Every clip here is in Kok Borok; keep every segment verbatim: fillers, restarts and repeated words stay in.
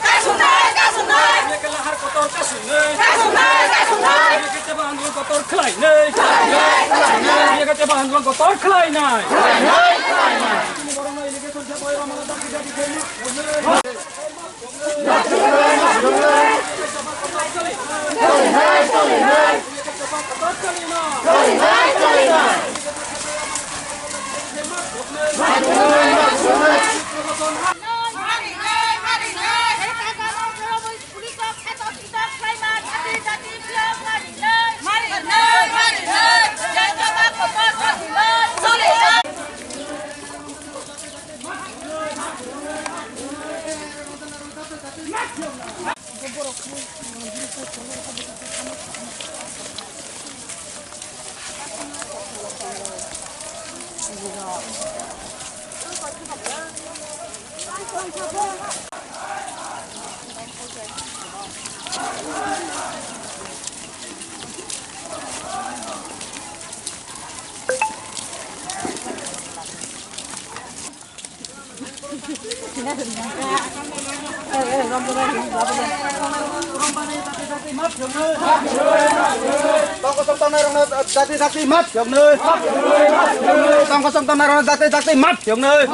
Kasumnai, kasumnai. Mekela har kotor kasumnai. Kasumnai, kasumnai. Mekela teba andolon kotor khlainai. Mekela teba andolon kotor khlainai. Tongkosong tongnairokno jati jati map phiyoknwi. Tongkosong tongnairokno jati jati map phiyoknwi.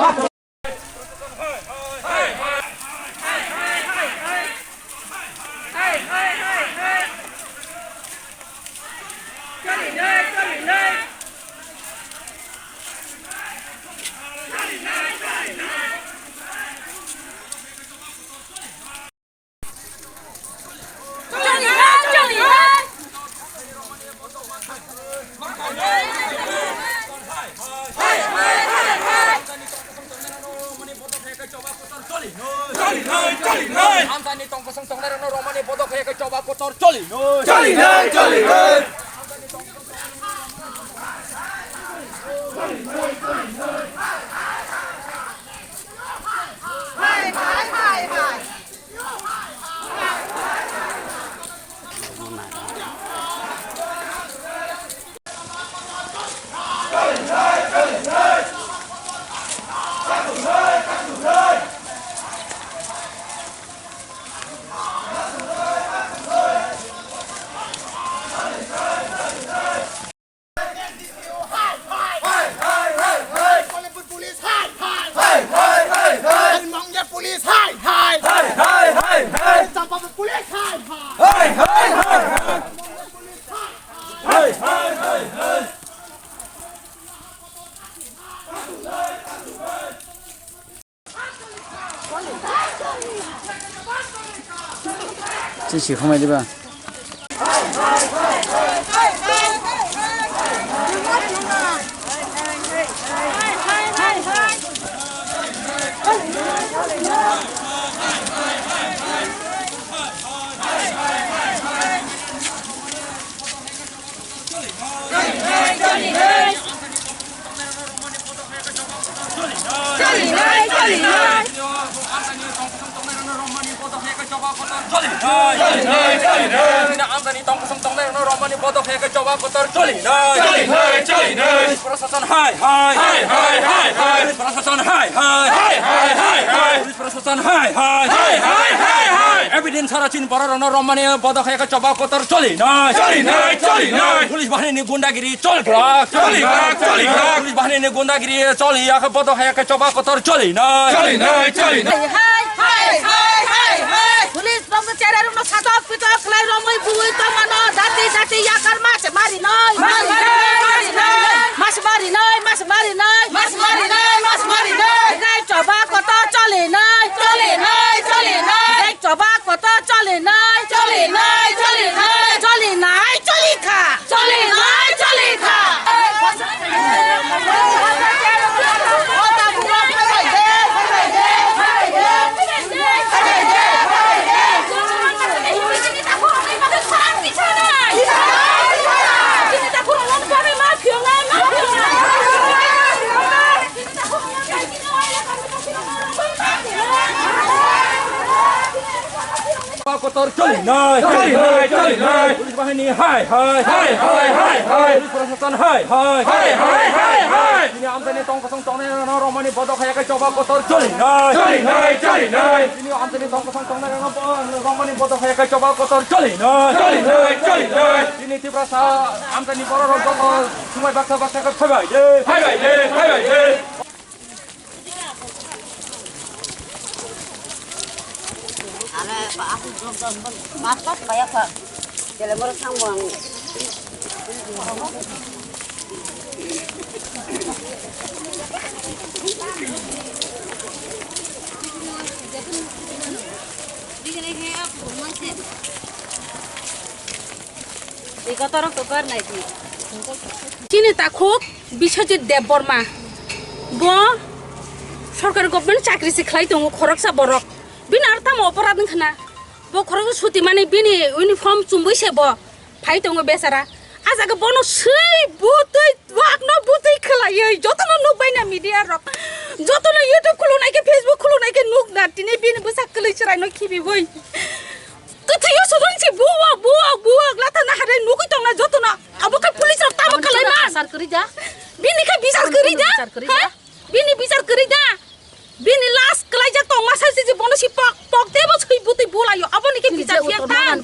Amchaini tongkosong tongnairokno romani bodo khe khe choba kotor choli noi. Choli noi, choli noi. Police, hai, hai. Hai, hai, hai, hai. Mongya Police, hai, hai. Hai, hai, hai, hai. Champabad Police, hai, hai. Hai, hai, hai, hai. Hai, hai, hai, hai. Chisi khumai diba? Amchaini tongkosong tongnairokno romani bodo khe khe choba kotor choli noi. Choli noi, choli noi. Police proshashan hai hai. Hai hai, hai hai. Police proshashan hai hai. Hai hai, hai hai. Police proshashan hai hai. Hai hai, hai hai. Evidence sara chin borok rokno romani bodo khe khe choba kotor choli noi. Choli noi, choli noi. Police bahinini gundagiri choli glak. Choli glak, choli glak. Police bahinini gundagiri choli ya khe bodo khe khe choba kotor choli noi. Choli noi, choli noi. Hai, hai, hai, hai, hai. Police rokno cherai rokno satok pitok khlai romwi bui tongmano jati jati yakar mas mari noi. Mari noi, mari noi. Mas mari noi, mas mari noi. Mas mari noi, mas mari noi. Nai choba kotor choli noi. Choli noi, choli noi. Nai choba kotor choli noi. Choli noi, choli noi. Choli nai, choli kha. Choli nai, choli kha. Kotor choli nai. Choli nai, choli nai. Police bahini hai hai. Hai hai, hai hai. Police proshashan hai hai. Hai hai, hai hai. Amchaini tong kosong tongnai rokno romani bodo khaya khe choba kotor choli nai. Choli nai, choli nai. Chini amchaini tong kosong tongnai rokno romani bodo khaya khe choba kotor choli nai. Choli nai, choli nai. Chini Tiprasa amchaini borok rok joto sumai baksa baksa khe phaibai de. Phaibai de, phaibai de. Ana pa aku jom jom bang. Mas pas kaya pa. Jele moro sang bang. Chini takhuk Biswajit Debbarma. Bo sorkari government chakri se khlai tongo, khoroksa borok. Bini aro tamo oporad wngkha na? Bo khoroksa sutimani bini uniform chumui se bo phai tongo bechara. A jaga bono swi butwi, wakno butwi khwlaiwi jotono nukbaina media rok. Jotono YouTube khulunai khe, Facebook khulunai khe nukna tini bini bwsa kwlwi chwraino khibiwi. Kwthwio sudunsi buwak, buwak, buwak, lathana harai nugwi tongna jotono. Abo khe police rok tamo khlai man. Asar kwrwi da? Bini khe bichar kwrwi da? Bichar kwrwi da? Ha? Bini bichar kwrwi da? Bini last kwlaijak tongma sai se bono si pok, pok tebo swi butwi bulaio. Aboni khe bichar phiya tang.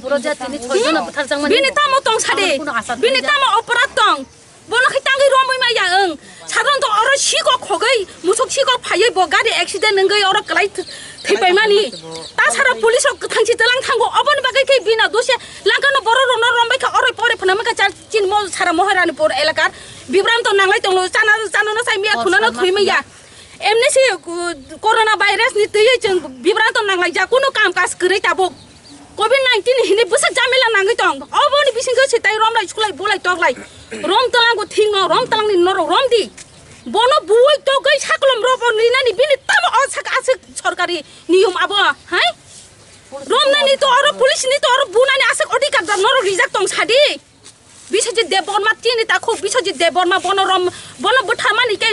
Bini tamo tong sade. Bini tamo oporad tong. Bono khe tangwi romwi maya wng. Sadon to oro sikok khogwi, musuk sikok phaiwi bo gari accident wngwi oro kwlai th-, thwipaimani. Ta sara police rok kwthangsi twilang thango. Oboni bagwi khe bina dose langkano borok rokno rombai kha oro pore phano maka char chin mo sara Mohorani por elakar. Bibranto nanglai tonglo chana, chana no sai miya khuna no thwi maya. Emni si ku-, corona virus ni twi chwng bibranto nanglai ja kuno kam kas kwrwi tabuk. Covid nineteen hini bwsa jamila nangwi tong. Oboni bisingo se tai romlai suklai bolai toklai. Rom tlang bo thingno, rom tlang ni norok rom di. Bono buwai togwi saklom robo rinani bini tamo o sak aswk sorkari niyom abo, hai? Romnani to oro police ni to oro bunani aswk odhikar da norok rijak tong sadi. Biswajit Debbarma tini takhuk Biswajit Debbarma bono rom bono bwtharmani khe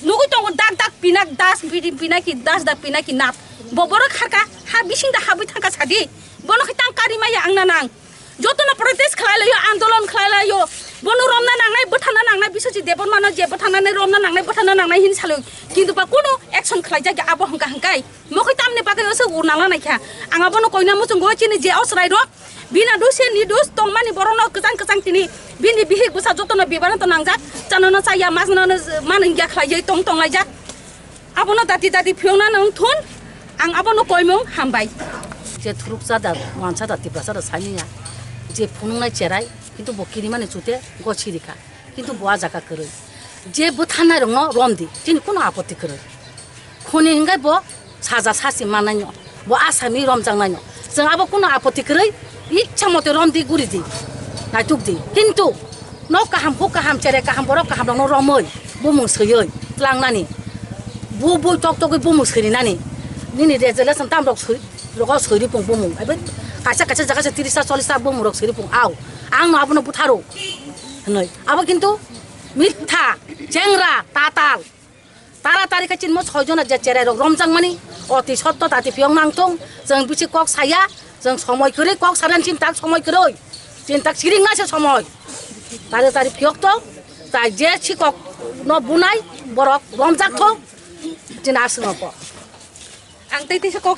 nugwi tongo dak dak pinak das bidi pinaki das dak pinaki nat. Bo borok kharka ha bising da habwi thangka sadi. Bono khe tang kari maya ang na nang. Jotono protest khlai laio, andolon khlai laio. Bono romna nangnai, bwtharna nangnai, Biswajit Debbarmano je bwtharnani romna nangnai, bwtharna nangnai hin saloi. Kintu ba kuno action khlai jagya abo hwnkha hwnkhe. Mokhe tamni bagwi oso ur nangla naikha. Ang abono koina muchungo chini je osrai rok. Bina dose ni dos tongmani borokno kwchang kwchang tini. Bini bihik bwsa jotono bibano to nangjak. Chanono chaya, masnono manwngya khlaiwi tong tonglaijak. Abono dati dati phiyokna nang thun. Ang abono koimung hambai. Je thuruksa da, wansa da, tiprasa da saniya. Je phunuknai cherai, kintu bo kirimani chute go sirikha. Kintu bo a jaga kwrwi. Je bwtharnai rokno romdi, chini kuno apoti kwrwi. Khoni hingai bo saja sasi mannaino, bo asami romjaknaino. Chwng abo kuno apoti kwrwi, ichha mote romdi guridi, naitukdi. Kintu nok kaham, huk kaham, chere kaham, borok kaham rokno romwi, bumung swiwi tlangnani. Bu bui tok togwi bumung swirinani. Nini resolution tam rok swi, rogo swiripung bumung. Ebe kaisa kaisa jaga se tiris ta, chollis ta bumung rok swiripung au. Ang no abono butharo. Hinwi. Abo kintu Mitha, chengra, tatal. Taratari khe chinmo soi jona je cherai rok romjakmani. Oti sotto tati phiyok nang thung. Chwng bisi kok saya, chwng somoi kwrwi kok sadan chintak somoi kwrwi. Chintak siring nai se somoi. Taratari phiyok to, tai je sikok no bunai borok romjak thung. Chini aswk no kok. Ang tei teisa kok